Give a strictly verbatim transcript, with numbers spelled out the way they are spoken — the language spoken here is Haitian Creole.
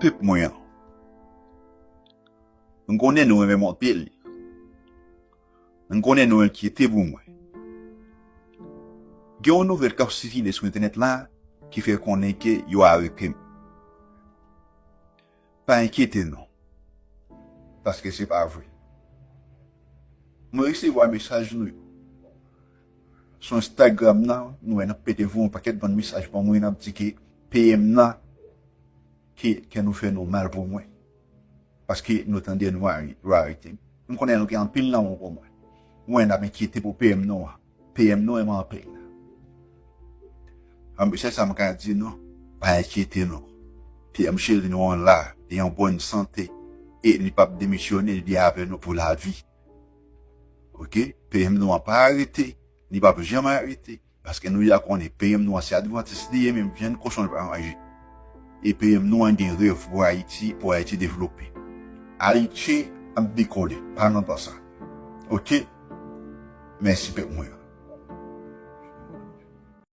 Pèp mwen an. M konnen nou renmen monte l. M konnen nou enkyete pou mwen. Gen yon nouvèl k ap sikile sou entènèt la ki fè konnen ke yo arete m. Pa enkyete nou. Paske se pa vre. Mwen resevwa mesaj nou yo. Sou Instagram nan, nou wè n ap pete voye yon pakèt bann mesaj ban mwen, n ap di ke P M nan, ke, ke nou fè nou mal pou mwen. Paske nou tande nou ari-, yo arete m. M konnen nou gen anpil lanmou pou mwen. Mwen, n ap enkyete pou P M nou an. P M nou an anpil. An, se sa m ka di nou, pa enkyete nou. P M cheri nou an la, li an bòn sante, e li p ap demisyone, li avè nou pou lavi. Oke? P M nou an pa arete, li p ap janm arete, paske nou ya konnen P M nou an se advantis li ye, menm vyann kochon li pa manje. E P M nou an gen rèv pou Ayiti, pou Ayiti devlope. Ayiti ap dekole, pa nan tan sa. Oke? Mèsi pèp mwen.